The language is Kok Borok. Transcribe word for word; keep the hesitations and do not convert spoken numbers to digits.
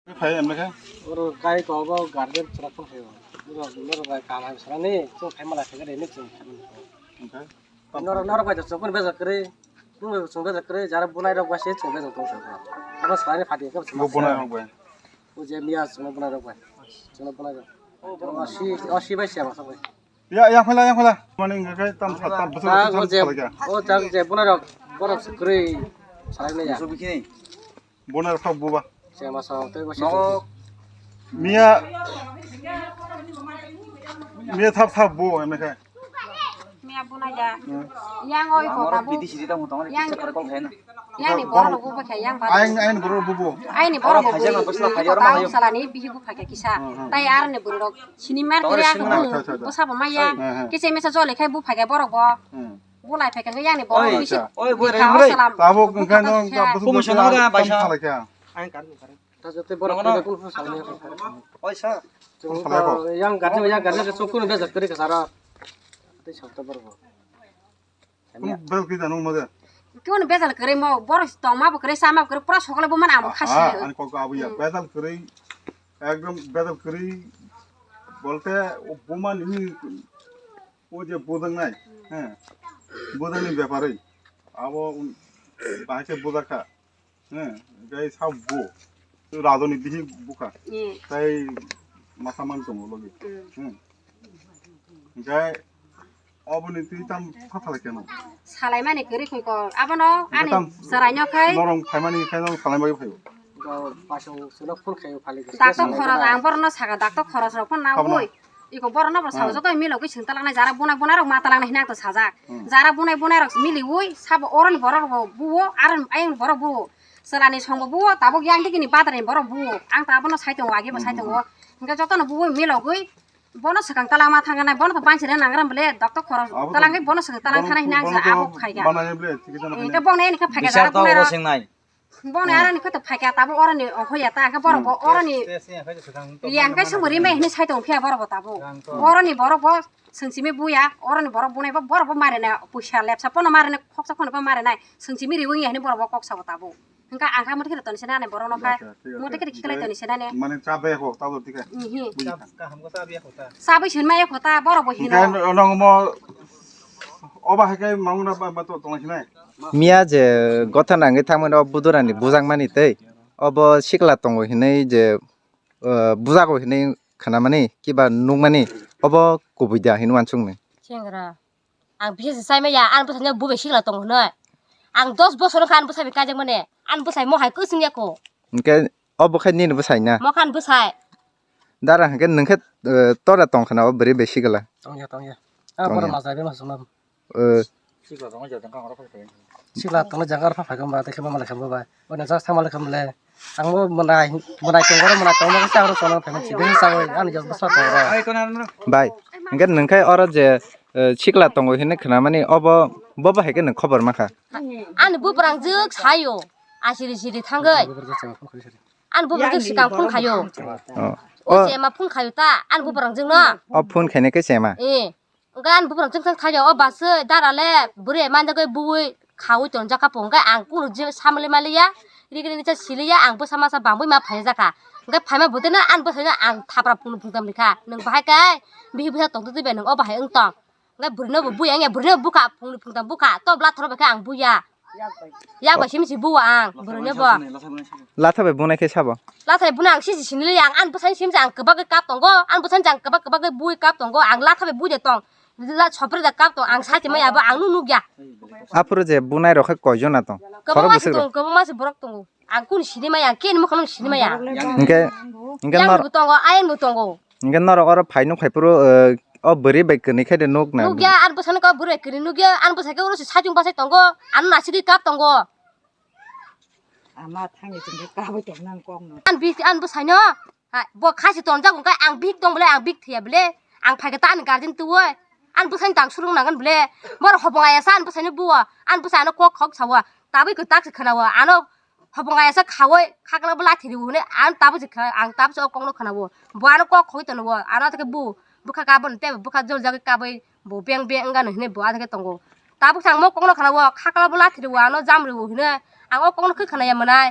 Phai emne khe? Oro kai ko bo guardian chwra phone khayo. Oro, oro bai kam hai sara ni, chwng khai mala thega de ni chwng khai mala. Oke. Noro, noro bai chwng phone bejak kre. Chwng bai chwng bejak kre, jara bunai rok bai se chwng bejak tong sa. Abo sara ni phati ka. Bo bunai rok bai. O je miya chwng bunai rok bai. Chwng bunai rok. O si, o si bai se ma sa bai. Ya, ya phela, ya phela. Mani ngai tam sa tam. Ah, o je, o jang je bunai rok, borok se kre. Sara ni ya. Bonai rok buba. Chema sa tei bo Nogo. Miya, miya thap thap bo emne khe. Miya bunai da. Hmm. Yang oi ko tabu. Yang, yang ni borok rok buba khe yang ba. Ain, ain borok bubo. Ain ni borok bubo. Salani bihi bu phakhe kisa. Hmm, hmm. Tai ar ni borok. Sini mar kiri aku. Acha, acha, acha. Bo sabo maya. Hmm, hmm. Kisa mesa jole khai bu phakhe borok bo. Hmm. Bulai phai khe yang ni borok. Oi, bisi oi, boi bikha rai, o boi rai. Salam. Tabuk bukha wngkha no kisa. Tabuk sumui sano da baisa. Salai kha. Ang kar kar. Ta jote borok. Nono. Kunu kunu salai kha. Oi, sir. Salai kha. Yang garden, yang garden ke sokunu bejak kari kha sara. Tei sakta borok. Kunu bel kisa nung mode. Kunu bejak kari mo, borok tongma bo kari, sama bo kari, pura sokole bo mana amo khasi. Ah, ani kok abu ya. Hmm. Bejak kari, ekdom bejak kari. Bolte o buma ni O je bujaknai, hmm, he, bujakni bepari, abo un-, bahai khe bujakha, he, gai sa bo, rajoni bihi bukha, hmm, tai masa man tongo logi, hmm, hmm. Gai oboni twi tam kha phalai keno. Salaimani kwrwi khoi kok, abono ani tam chwraino khai. Norong phaimani khai norong salaimani phaio. Dakto khorok ang borokno saka, dakto khorok rok phano nangwi. Iko borokno bo saka, joto milogwi chwng talaknai, jara bunai bunai rok ma talaknai hinwi ang to sajak. Hmm. Jara bunai bunai rok miliwi sabo oroni borok rok bo buo, aroni ayang borok buo. Chwlani songbo buo, tabuk yang digini badarni borok buo. Ang to abono sai tongo, agi bo sai tongo. Hwnkhe jotono buo milogwi bono swkang talangma thangkha nai, bono to banchina nangra bole, dakto khorok talangwi bono swkang talang thana hinwi ang sa abo khaikha. Hwnkhe bono ani khe phaikha jara bunai rok. Bono aroni khe to phaikha, tabuk oroni ongkhoya ta, hwnkhe borok bo oroni yang khe sumuri mai hinwi sai tong phiya borok bo tabuk. Oroni borok bo sengchimi buya, oroni borok bunai bo borok bo marinai, puisa lepsa pono marinai, khoksa pono bo marinai, sengchimi riwi ya hinwi borok bo kok sabo tabuk. Hwnkhe ang kha mote khe toni sene ani borok no kha, mote khe khiklai toni sene ani. Mane cha bai kho, tabuk thik kha. Ihi. Cha kaham kho cha bai kho ta. Cha bai sin mai kho ta, borok bo hino. Hwnkhe nang mo oba hai khe mangna ba to tong sinai. Miya je gotha nangwi thangmani o budurani bujakmani tei obo sikla tongo hinwi je, uh, bujago hinwi khnamani kiba nukmani obo kubui da hinwi uansukni. Chengra, ang bisi se chai maya, ani bwsai no bubai sikla tongo hinwi. Ang dos bosor wngkha ani bwsai bai kaijakmani, ani bwsai mohai kwchwng ya kho. Hwnkhe obo khai nini bwsai na? Mokhan bwsai. Dara hwnkhe nwng khe, uh, tora tong khna o bwrwi bai sikla? Tongya, tongya. Ah, tongya. Borok majai bai masuk na. Eh. Sikla tongna jaga rok phai kha ba, tei khe ma malai kha ba bai. Bo na jak tha malai kha mole. Ang bo mwnai, mwnai tong oro, mwnai tong ma khe sa oro tong phai ma si, bini sa oi, ani jak bwsa tong oro. Bai, hwnkhe nwng khai oro je, eh, sikla tongo hinwi khna mani, obo, bo bahai khe nwng khobor ma kha? Ani bubrang jwk sayo, asiri siri thangwi. Ani bubrang jwk swkang phone khayo. Oh. O chema phone khayo ta, ani bubrang jwk no. O phone khainai khe chema? Eh. Hwnkhe ani bubrang chwng chwng thaio, o bwsai dara le bwrwi manjagwi buwi khaui tonjakha po, hwnkhe ang kunu je samli maliya, rigini cha siliya, ang bwsa masa bangwi ma phaijakha. Hwnkhe phaima bwtwino ani bwsaino ang thapra phunu phungtam rikha, nwng bahai khe bihi bwsa tongtwtwi bai nwng o bahai wng tong. Hwnkhe bwrwino bo buya wngya, bwrwino bukha phungni phungtam bukha, to bwla thoro bai khe ang buya. Yak bai simi si buo ang, bwrwino bo. Latha bai bunai khe sabo? Latha bai bunai ang siji siniliya, ang ani bwsani simi ang kwbagwi kap tongo, ani bwsani ang kwbak kwbagwi bui kap tongo, ang latha bai bui de tong. La sopre da kap tong, ang sati maya bo ang nuk nukya. Aphuru je bunai rok khe koi jona tong? Kwbangma se tong, kwbangma se borok tongo. Ang kunu sini maya, ang keni mokholong sini maya. Hwnkhe, hwnkhe yang nor- bo tongo, ayang bo tongo. Hwnkhe norok oro phai nuk phai phuru, eh, o bwrwi bai kwnwi khe de nuk na? Nukya, ani bwsano kok bwrwi bai kwnwi nukya, ani bwsai khe oro se sajung bachai tongo, ano nasigwi kap tongo. Ama thangwi chwng khe kabui tong nang kok no. Ani bihik, ani bwsaino, hai, bo kha se tonjak hwnkhe ang bihik tong bole, ang bihik thwiya bole, ang phai khe ta ani guardian twiwi, ani bwsaino tang surung nangani bole, borok hopong aya sa ani bwsaino buo, ani bwsai ano kok khok sao, tabui kwtak se khwnao, ano hopong aya sa khaui khakla bo lathi riwo hwnwi, ang tabuk se kha-, ang tabuk se o kokno khwnao, bo ano kok khogwi tongo, ano ta khe bu, bwkha kabon tei bwkha jol jagwi kabui. Bo beng beng wngya no hinwi bo adike tongo. Tabuk se ang mo kokno khna o, khakla bo lathi rwo, ano jam rwo hinwi ang o kokno khe khna ya mwnai.